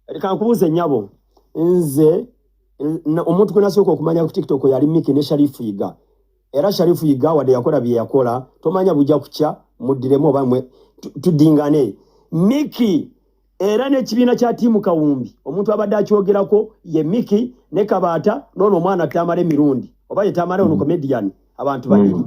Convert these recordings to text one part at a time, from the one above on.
Leka nkubuuze nnyabo, nze omuntu gwe nasooka okumanya ku TikTok yali Miki ne Sharifu Yiga. Era Sharifu Yiga wadde yakola bye yakola, tomanya bujja kukya, muddiremu oba mwe tuddingane. Miki era n'ekibiina kya Tiimu Kawumbi, omuntu abadde akyogerako ye Miki ne Kabaata n'ono omwana Tamale Mirundi, oba ye Tamale ono comedian, abantu babiri.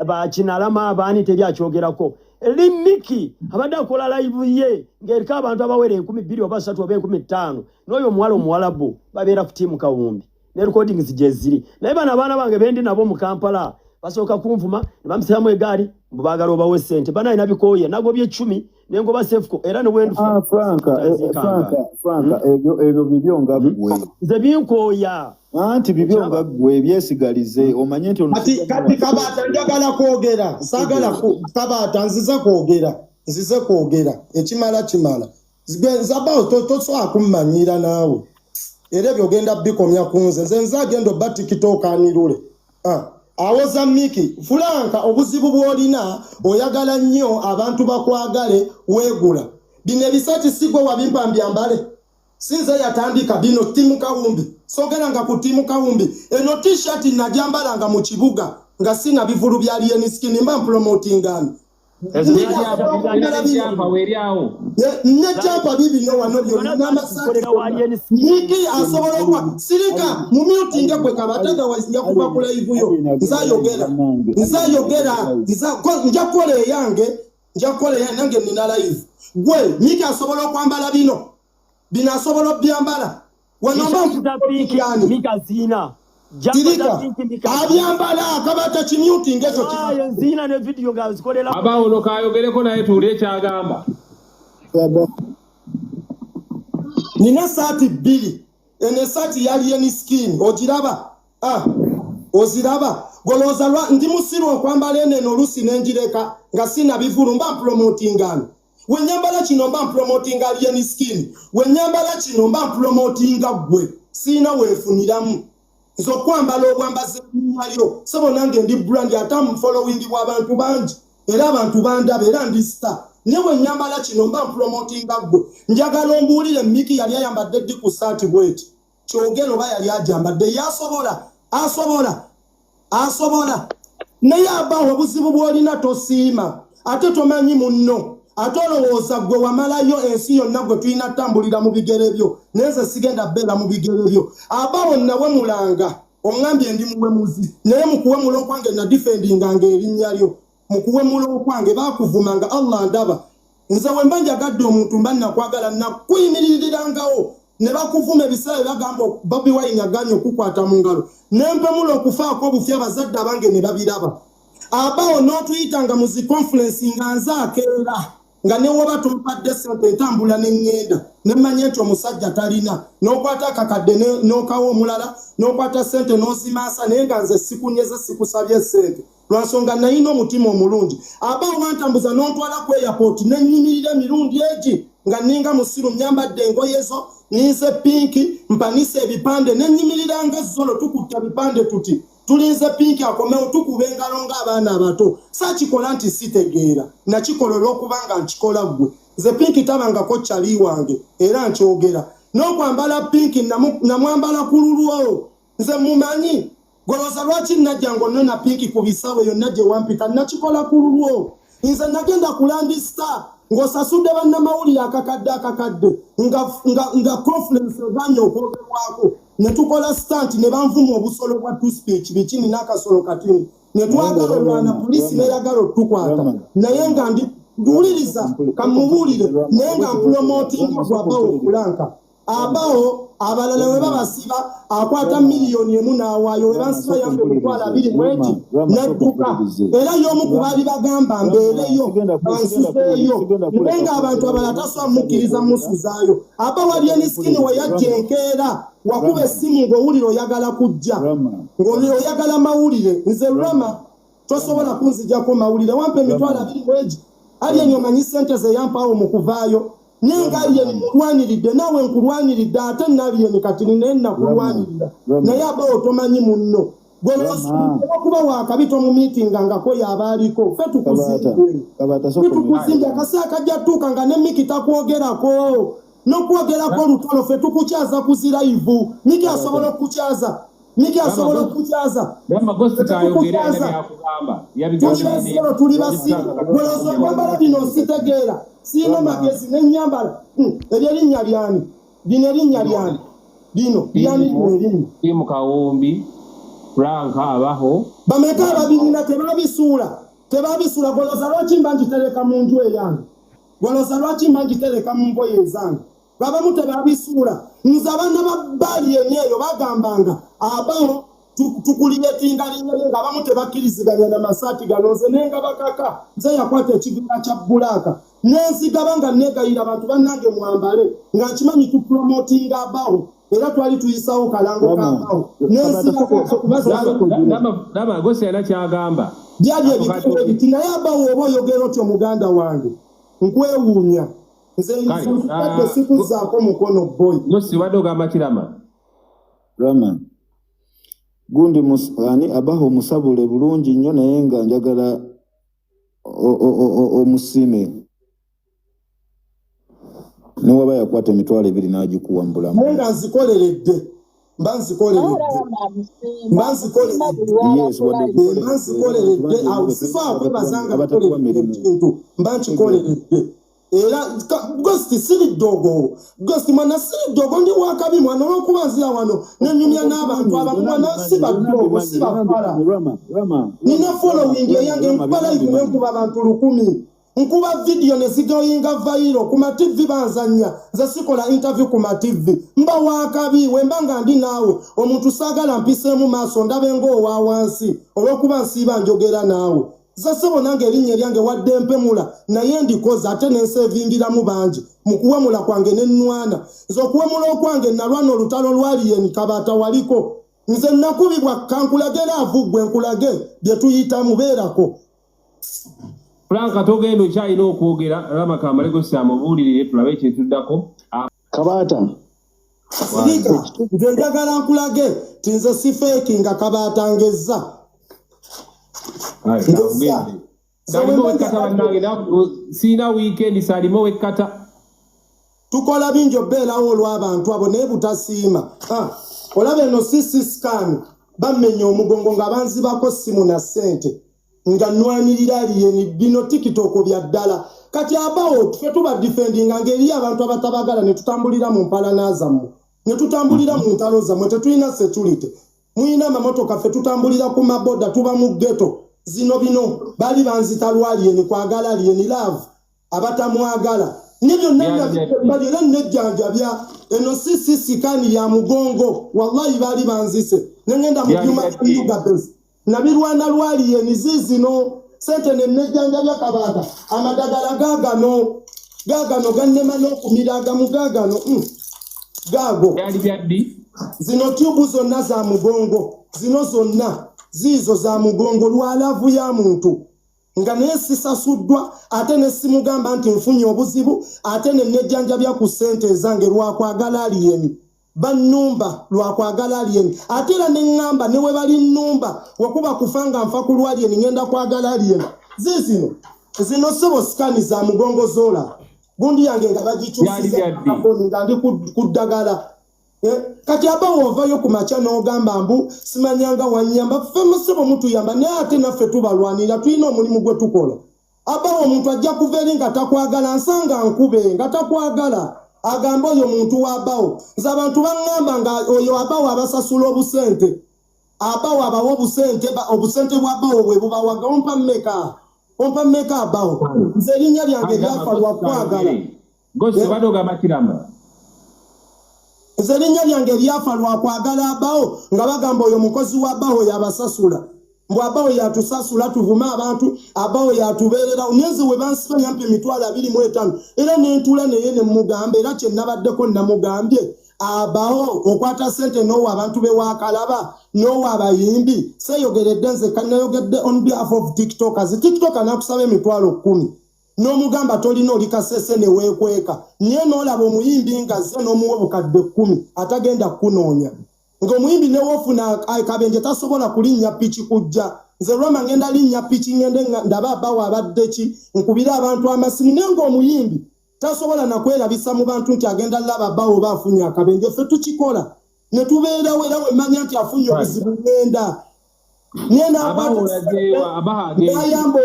Bakinalama abaani teri akyogerako. Limiki abadde akola live ye ng'eriko abantu abawera 2000 oba 3 oba 5000, n'oyo omuwala omuwalabu babeera ku Tiimu Kawumbi ne recordings gye ziri. Naye bano abaana bange bendi nabo mu Kampala basooka kunvuma ne bamusiramu egaali mbu baagala obawe ssente. Bana alina bikooye, nagobye 10 nengoba Sefuko era ne wendufa. Ah, Franka, Taziikanga. Franka, Franka, ebyo bibyo nga ggwe. Nze binkooya. Anti bibyo nga ggwe, byesigalize, omanye nti ono Kati Kabaata, njagala kwogera, saagala Kabaata, nzize kwogera, nzize kwogera, ekimala kimala. Gwe nzabawo tosobola kummanyiira naawe, era ebyo ogenda bikomya ku nze. Nze agenda obba TikTok anirule. Ah, awoza Miki Fulanka, obuzibu bw'olina, oyagala nnyo abantu bakwagale, weegula bino ebisati. Si gwe wabimpa mbyambale, si nze yatandika bino Tiimu Kawumbi. Sogeranga ku Tiimu Kawumbi. Eno T-shirt najambalanga mu kibuga nga sina bivulu bya Alien Skin, mba mpromotingani. Eri awo. Nejampa bibino wano byonna n'amasaati. Kolera wa Alien Skin. Miki asobola okwa sirika mu mutinga gwe Kabatega, nja kuva ku live yo, nzayogera, nzayogera, nja kukola eyange, nja kukola eyange, nange nina live. Gwe Miki asobola okwambala bino, bino asobola obyambala wano mba T-shirt za pink yani. Mika ziina. Jumper za Sirika. pink Mika. Abyambala Kabata, kimyutinga ekyo. Ayo nziina ne video nga zikolera. Abawo kayogereko naye tuwulire kyagamba. Nina saati bbiri. Eno esaati ya Alien Skin, ogiraba? Ah, oziraba? Golowooza lwa ndi musiru okwambala eno? Eno oluusi nenjireka nga sina bivulu, mba mpromotingani. Wenyambala kino mba mpromotinga Alien Skin, wenyambala kino mba mpromotinga ggwe. Siina weefuniramu nze okwambala obwambazi erinnya lyo, sebo. Nange ndi brand, ate amufollowingibwa abantu bangi, era abantu bandaba, era ndi star. Naye bwe nyambala kino mba mpromotinga ggwe. Njagala ombuulire, Miki yali ayambadde ddi ku saati bweti? Kyogera oba yali ajambadde. Yasobola, asobola, asobola. Naye abawo obuzibu bw'olina, tosiima, ate tomanyi munno, ate olowooza gwe wamalayo ensi yonna, gwe tulina tambulira mu bigere byo. Naye nze sigenda beera mu bigere byo. Abawo nawe mulanga oŋŋambye ndi muwemuzi, naye mukuwemula okwange nadifendinganga erinnya lyo. Mukuwemula okwange baakuvumanga. Allah ndaba, nze we mba njagadde omuntu mba nakwagala, nakuyimirirangawo. Ne bakuvuma ebiseera byebagamba Bobi Wine aganye okukwata mu ngalo, nempemula okufaako obufi, abazadde abange ne babiraba. Abawo n'otuyitanga mu zi conference nga nze akeera, nga newoba tompadde sente ntambula neŋŋenda, nemmanya nti omusajja talina. N'okwata akakadde n'okawa omulala, n'okwata sente n'ozimaasa, naye nga nze sikunyeze, sikusabye sente, lwansonga nayina omutima omulungi. Aba wantambuza n'ontwala ku airport, nenyimirira emirundi egi nga ninga musiru, nyambadde engoye zo, ninze Pinki, mpanise ebipande, nenyimirira nga zolo, tukutta bipande tuti tulinze Pinki akomewo, tukuba engalo ng'abaana abato. Saakikola nti sitegeera, nakikola olw'okubanga nkikola ggwe. Nze Pinki tabangako kyali wange, era nkyogera. N'okwambala pinki namwambala ku lulwo. Nze mumanyi golooza lwaki najja ng'onnona Pinki ku bisawe yonna gye wampita, nakikola ku lulwo. Nze nagenda kulandisa ng'osasudde bannamawulire akakadde akakadde, nga conference eganye okwogerwako, ne tukola stunt, ne banvuma obusolo bwa two speech bikini n'akasolo katini, ne twagala olwana, poliisi neyagala otukwata, naye nga ndi wuliriza kamubuulire, naye nga mpromotinga gwabawo Fulanka. Abawo abalala we babasiba akwata 1 million n'awaayo. We bansiba yampe 200,000 mwegi n'adduka, era y'omu ku baali bagamba mbeereyo bansuzeeyo, naye ng'abantu abalala tasobola mukkiriza musuzaayo. Aba wali Alien Skin we yajja enkeera, wakuba essimu ng'owulira oyagala kujja, ng'owulira oyagala mawulire. Nze Rama tosobola kunzijako mawulire. Wampa 20,000 mwegi. Alien omanyi sente ze yampaawo mu kuvaayo? Naye nga Alien mulwaniridde, naawe nkulwaniridde, ate nalien kati naye nakulwanirira, naye abawo tomanyi munno. Gwolowooza wakabi tomumiitingangako yaba aliko. Ffe tukuzimbye, tukuzimbye. Akaseera kajja tuuka nga ne Miki takwogerako n'okwogerako olutalo. Ffe tukukyaza ku zi live. Miki asobola okukukyaza, Miki asobola okukukyaza. Tukibasiro, tuli basiru. Gwolowooza okwambala bino nsitegeera? Siina magezi nenyambala eryo erinnya lyani? Lino erinnya lyani? Lino lyani? Lino erinnya? Tiimu Kawumbi Frank abaho. Bameka ababirina? Tebabisuula, tebabisuula. Gwolowooza lwaki mba ngitereka mu nju eyange? Gwolowooza lwaki mba ngitereka mu ngoye ezange? Babamu tebabisuula. Nze abaana ba baali eni eyo bagambanga abawo tukuliyetinga linnya lye, nga abamu tebakkiriziganya na masaati gano. Nze nenga bakaka. Nze yakwata ekibiina kya black nenzigaba nga negayira abantu bannange mwambale, nga nkimanyi tupromotinga abawo, era twali tuyisawo kalango kabawo Laba gosi yalina kyagamba. Byali ebigambo ebiti. Naye abawo oba oyogera otyo, muganda wange, nkwewuunya. Nze nzadde sikuzzaako mukono, boy. Gosi, obadde ogamba kirama. Rama, gundi ani abaho musabule bulungi nnyo, naye nga njagala omusiime newaba yakwata 20,000 n'agikuwa mu bulamu. Naye nga nzikoleredde, mba nzikoleredde, mba nzikoleredde. Mba nzikoleredde awo sisobola kwebaza nga nkoleredde ekintu, mba nkikoleredde. Era Gosti, siri ddogo. Gosti mwana, siri ddogo, ndi wakabi mwana. Olwokuba nzira wano nenyumya n'abantu abamu, mwana, si baddogo, si bafala. Nina following eyange. Nkuba live nenkuba abantu 1,000, nkuba vidiyo ne zigoyinga viral ku ma TV, banzanya. Nze sikola interview ku ma TV, mba wakabi. Wemba nga ndi naawe omuntu saagala mpiseemu maaso ndabe ng'owa wansi olw'okuba nsiiba njogera naawe. Nze sebo nange erinnya eryange wadde mpemula, naye ndikoze ate nenseevingiramu bangi mu kuwemula kwange nenwana. Nze okuwemula okwange, nalwana olutalo lwaliyeni Kabaata waliko. Nze nakubibwa. Kankulage love gwe, nkulage bye tuyitamu, beerako. Frank, togenda, okyalina okwogera. Rama kamale gosi amubuulirire, tulabe ekyetuddako. Kabaata. Sirika, nze njagala nkulage ti nze sifeeki nga Kabaata ngezza. Ngezza. Salima wekkata, bannange, siina weekend. Salima wekkata. Tukola bingi obeerawo olw'abantu abo, naye butasiima. Ah, olaba eno CT scan, bamenya omugongo nga banzibako simu na ssente nga nwanirira aliyeni. Bino TikTok bya ddala. Kati abawo ffe tuba defendinga ng'eriyo abantu abatabagala, ne tutambulira mu mpalana zammwe, ne tutambulira mu ntalo zammwe. Tetulina security, muyina amamotoka, ffe tutambulira ku maboda, tuba mu ghetto. Zino bino baali banzita lwaliyeni, kwagala aliyeni, love abatamwagala ne byonna. Byali bali era nejjanjabya. Eno CT scan ya mugongo, wallahi baali banzise nengenda mu Byali byuma byaddi. bya nabirwana lwaliyeni. Ziizino sente nenejjanjabya. Kabaata, amadagala gaagano, gaagano gannema n'okumira agamu gaagano, gaago. Byali byaddi. Zino tube zonna za mugongo, zino zonna ziizo za mugongo lwa love ya muntu nga naye sisasuddwa, ate ne simugamba nti nfunye obuzibu, ate ne nejjanjabya ku ssente ezange lwakwagala aliyeni. Bannumba lwakwagala aliyeni, ate era ne ŋŋamba ne we bali nnumba wekuba kufa nga nfa ku lwaliyeni, ŋŋenda kwagala aliyeni. Ziizino zino sebo scan za mugongo zoola gundi yange nga bagikyusiza. Byali byaddi. Akoni nga ndi ku ddagala. Eh, kati aba wovayo ku makya n'ogamba mbu simanyanga wanyamba, ffe musebo mutuyamba, naye ate naffe tubalwanira, tulina omulimu gwe tukola. Abawo omuntu ajja kuva eri nga takwagala, nsanga nkube nga takwagala, agamba oyo muntu wabawo. Nze abantu baŋŋamba nga oyo abawo abasasula obusente, abawo abawa obusente, obusente bwabawo bwe bubawaga. Ompa mmeka? Ompa mmeka abawo? Nze erinnya lyange lyafa lwakwagala. Gosi, obadde ogamba kirama. Nze erinnya lyange lyafa lwakwagala abawo, nga bagamba oyo mukozi wa bawo, yabasasula, mbu abawo yatusasula tuvume abantu, abawo yatubeererawo. Naye nze we bansiba yampa 25,000, era nentula naye nemugamba, era kye nabaddeko namugambye, abawo okwata sente n'owa abantu bewakalaba n'owa abayimbi. Seeyogeredde nze, kanayogedde on behalf of TikTokers. TikToker nakusaba 10,000 n'omugamba tolina, oli kasese ne weekweka, naye n'olaba omuyimbi nga zze n'omuwa 10,000 atagenda kukunoonya. Ng'omuyimbi newoofuna akabenje tasobola kulinnya piki kujja. Nze Rama ngenda linnya piki ngende ndaba abawo abadde ki, nkubire abantu amasimu, naye ng'omuyimbi tasobola nakwerabisa mu bantu nti agenda laba abawo oba afunye akabenje. Ffe tukikola ne tubeerawo, era we mmanya nti afunye obuzibu ngenda naye n'ayamba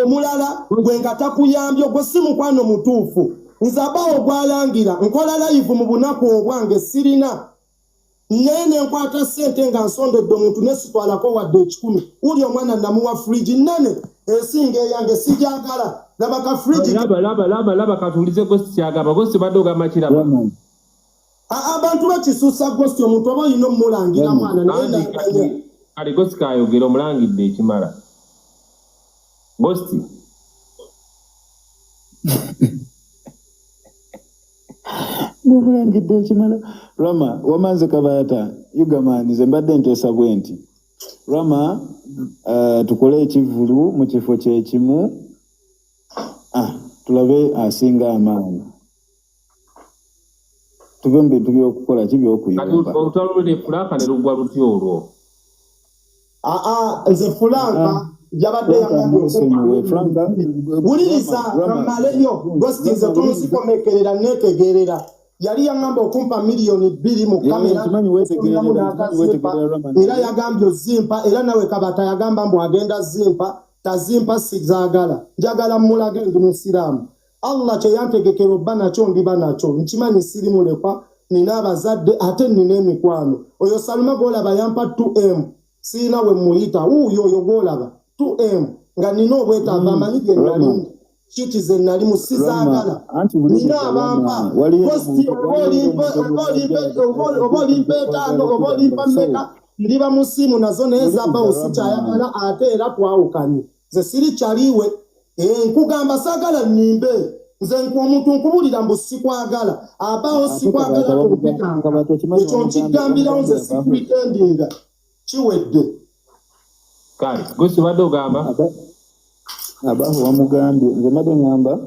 omulala gwe nga takuyambye, gwe si mukwano mutuufu. Nze abawo gwalangira nkola live mu bunaku obwange sirina, naye nenkwata ssente nga nsondodde omuntu nesitwalako wadde 100. Wuli omwana namuwa fridge nnene esinga eyange sijagala, laba ka fridge. Laba, laba, laba, laba, katuulize Ghost kyagamba. Ghost, badde ogamba kiraba. Rama, Abantu bakisusa Ghost, omuntu oba olina omulangira mwana naye Anti namanya. Kale Ghost kayogera, omulangidde ekimala. Ghost. Ng'omulangidde ekimala. Rama, wamanze Kabaata, Ugaman, nze mbadde nteesa bwe nti. Rama, tukole ekivvulu mu kifo kye kimu. Tulabe asinga amaanyi. Tuve mu bintu by'okukola ki Kati by'okuyomba. olutalo lwe ne Frank ne luggwa lutya olwo? Aa, nze Franka yabadde Frank yangambye amwesonyiwe. Frank, wuliriza, Rama, Rama, kamaleyo Ghost, nze Rama, wuliriza. tonzikomekerera, neetegerera. Yali yaŋŋamba okumpa 2 miliyoni mu Yeah, kamera nkimanyi weetegerera, nsomeramu nkimanyi n'atazimpa. weetegerera Rama, Era naye yagambye ozimpa, era nawe Kabata yagamba mbu agenda zimpa, tazimpa, sizaagala. Njagala mmulage ndi musiraamu. Allah kye yantegekera obba nakyo ndiba nakyo. Nkimanyi siri mulekwa, nina abazadde ate nina emikwano. Oyo Saluma gw'olaba yampa 2M, siina we muyita. Wuuyo oyo gw'olaba 2M nga nina obwetaavu, amanyi bye Rama, nalimu, kiki ze nalimu, Rama, sizaagala. anti Nina wuliriza abampa. Rama, waliyo Ghost, omuntu, oba waliyo olimpa omuntu oba olimpa gw'oyagala oba olimpa 5 okwagala oba olimpa okuyamba. So, mmeka, ndiba mu simu nazo, naye wuliriza zabawo Rama, sikyayagala, ate era twawukanye. Nze siri kyaliwe. Nkugamba saagala nnimbe. Nze omuntu nkubulira mbu sikwagala, abawo ate sikwagala, Kabaata wamugambye, tompitanga. Kabaata okimanyi Ekyo wamugambye, nkigambirawo, nze wamugambye abaho. sipretendinga, kiwedde. Kale Ghost, badde ogamba? Abaho wamugambye, nze mbadde ŋŋamba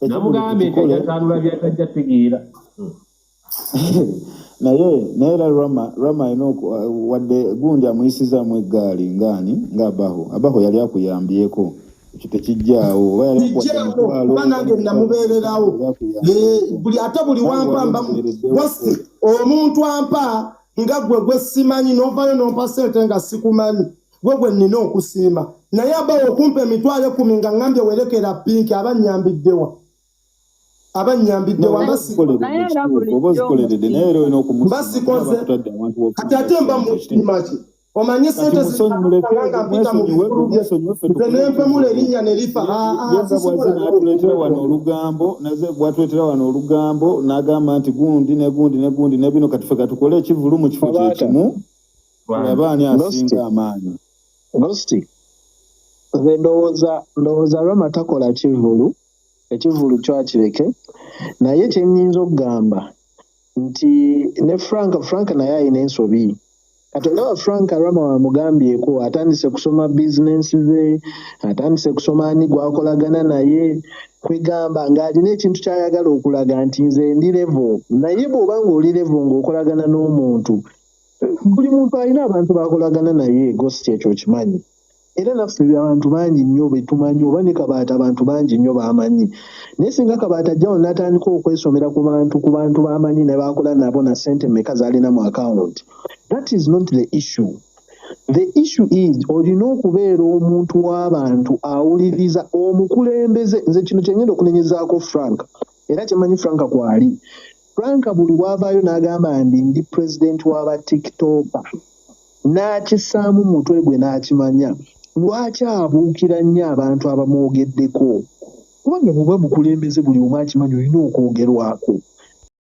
ekivvulu Namugambye nti tukikole ajja tanula byatajja tegeera. Naye era Rama alina wadde gundi amuyisizaamu eggaali ngaani ng'abaho abaho yali akuyambyeko, ekyo tekijjaawo, oba yali akuwadde Kijjeewo emitwalo kuba oba nange 100 namubeererawo. yali akuyambyeko Buli ate buli nange wampa wali mba omubeereddewo. Ghost, omuntu ampa nga gwe gwe simanyi n'ovaayo n'ompa ssente nga sikumanyi, gwe gwe nnina okusiima. Naye abawo okumpa 100,000 nga ŋŋambye werekera Pinki, aba nnyambiddewa? Aba nnyambiddewa? Oba Mba ozikoleredde Naye era kituufu, oba bulijjo ozikoleredde, naye era olina mba okumusiima kuba sikoze. bakutadde awantu Kati w'okufunira ate mba ssente kite musiima ki? Omanye kati ssente muleke zinanga nga mpita mu mwesonyiwe bikulu bye, mwesonyiwe ffe nze tukole nempemula ekivvulu. erinnya ne lifa. Ye nga bw'azze Sisobola n'atuleetera wano nawe. olugambo, naze bw'atuleetera wano olugambo n'agamba nti gundi ne gundi ne gundi ne bino. Kati ffe katukole ekivvulu mu kifo kye Kabaata, kimu, tulabe ani Ghost, asinga amaanyi. Ghost, nze ndowooza Rama takola kivvulu, ekivvulu kyakireke, naye kye nnyinza okugamba nti ne Frank naye alina ensobi. Kati olaba Frank, Rama wamugambyeko, atandise kusoma bizinensi ze, atandise kusoma ani gwakolagana naye, kwegamba ng'alina ekintu ky'ayagala okulaga nti nze ndi level. Naye bw'oba ng'oli level ng'okolagana n'omuntu, buli muntu alina abantu bakolagana naye. Ghost, ekyo okimanyi, era naffe abantu bangi nnyo betumanyi, oba ne Kabaata abantu bangi nnyo bamanyi. Naye singa Kabaata ajjawo n'atandika okwesomera ku bantu bamanyi ne bakola nabo na ssente mmeka z'alina mu akawunti, that is not the issue. The issue is olina okubeera omuntu w'abantu awuliriza omukulembeze. Nze kino kye ngenda okunenyezaako Frank, era kyemanyi Frank kwali. Frank buli bw'avaayo n'agamba ndi president w'aba TikToker, n'akissaamu mutwe gwe n'akimanya, lwaki abuukira nnyo abantu abamwogeddeko? Kubanga bw'oba mukulembeze, buli omu akimanyi olina okwogerwako.